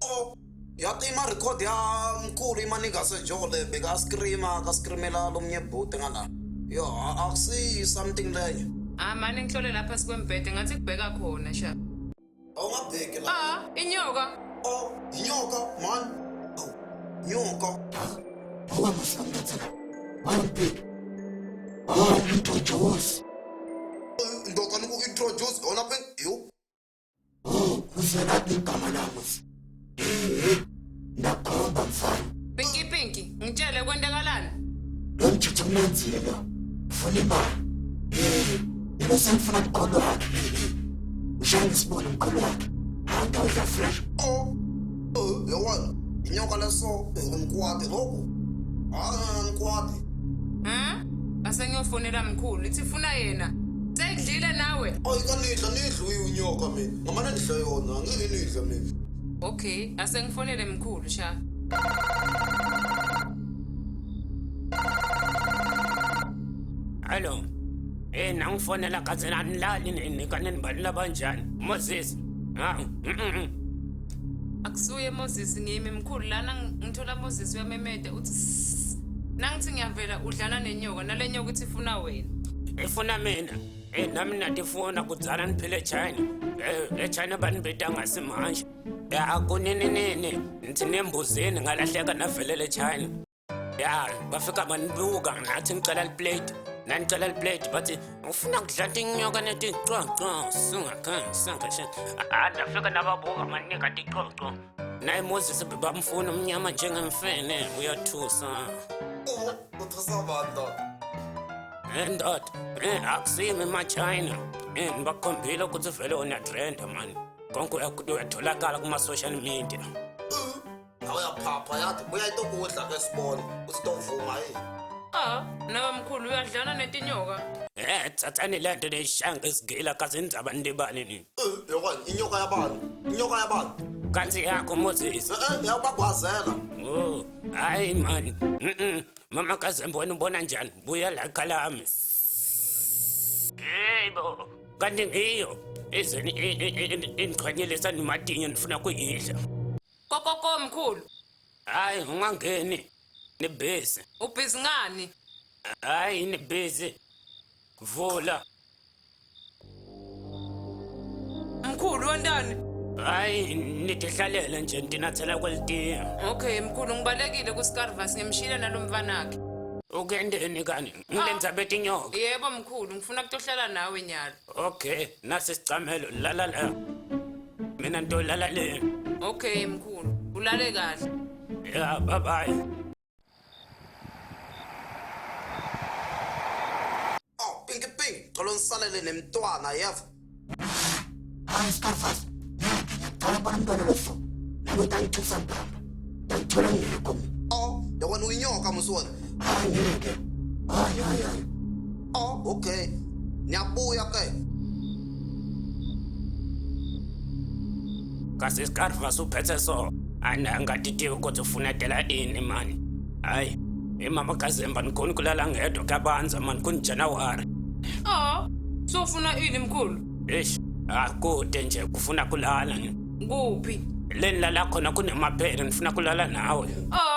Oh, yathi ima-record ya mkhulu imanika sejole bekaskrima kaskrimela lomnye bhuti ngala. Yo, akusiyi something lenye. Ah mane ngihlole lapha sikwembhede ngathi kubheka khona sha. Awungabheki la. Ah, inyoka. Oh, inyoka man. Awu, nyoka. Owamusambathana. Wamphi. Oh, introduce. Ndoda niku-introduce yona phe yo. Oh, kuselaphi igama lami. Eh, ndakhomba mfana. Pinky Pinky, ngitshele kwentekalani? Lo mjitha umenzile lo. Ufuna imali. Eh, yena sengifuna mkhulu wakhe. Ushaya ngisibone mkhulu wakhe. Hayi udla fresh. Oh, oh, yawona inyoka leso ngikwati lokhu. Ah, ngikwati. Ha? Ase ngiyofonela mkhulu, ithi funa yena. Seyidlile nawe. Ayi kanidla nidla uyinyoka mina. Ngamane ndidle yona, angeke nidle mina. Okay, ase ngifonele mkhulu sha. Hello. Eh nangifonela kaze anilali nini kanti nibalula banjani? Moses. Ha. Akusuye Moses ngimi mkhulu lana ngithola Moses uyamemeda uthi "Sss." Nangithi ngiyavela udlana nenyoka nale nyoka ithi ifuna wena. Ifuna mina. Eh nami natifuna kudzala niphile eChina. Eh eChina banibita ngasimanje. Ya kunini nini ngithi nembuzini ngalahleka navelela eChina. Ya bafika banibuka ngathi ngicela liplate. Nanicela liplate bathi ufuna kudla tinyoka neticoco singakha singakha. Ah ndafika nababuka manika ticoco. Naye Moses bebamfuna umnyama njengemfene uyathusa. Oh, uthusa bani ndoda? Eh ndoda, eh akusimi emaChina. Eh ngibakhombile ukuthi vele uyatrenda man. Konke uyatholakala kuma-social media. Awuyaphapha yathi buya itokudla ke sibone usitovuma yini. Ah, nawe mkhulu uyadlana netinyoka. Eh thathani le nto neyishanga isigila kaze indzaba nilibani nini. Eh, yokwana inyoka yabani? Inyoka yabani? Kanti yakho Moses. Eh, eh, yawubagwazela. Oh, hayi man. Mhm. Mama kaZembe wena ubona njani? Buya la khalami. Yebo. Kanti ngiyo ize iniqhanyelisa nimatinyo nifuna kuyidla. Kokoko mkhulu, Hayi ungangeni. Ni busy. ubhizi ngani? Hayi ni busy. Vula. Mkhulu wentani? Hayi nitihlalele nje ndinathela kwelitiya. Okay mkhulu ngibalekile kuScarvas ngimshile nalomfanakhe. Ukendeni kani? Ngilenza betinyoka. Yebo mkhulu ngifuna kutohlala nawe nyalo. Okay, nasi sicamelo lala la. Mina ntolala le. Okay mkhulu, ulale kahle. Yeah, bye bye. Oh, pinki pinki, cela unisalele nemntwana yeva. Hayi Scarface. Ngeke ngiyaqala bona umntwana lo so. Nawe utangithusa mbamba. Utangithola ngekho mina. Oh, yawena uyinyoka musona. Hayi ngeke. Hayi hayi hayi. Oh, okay. Niyabuya ke. Kasi Scarface uphethe so. Ana ngatitiwe ukuthi ufunetela ini mani. Hayi, imama kaZemba nikhona kulala ngedwa kabanza mani kunJanuary. Oh, sofuna ini mkhulu? Eish, akude nje kufuna kulala ni. Kuphi? Leni lala khona kunemaphele ngifuna kulala nawe. Oh,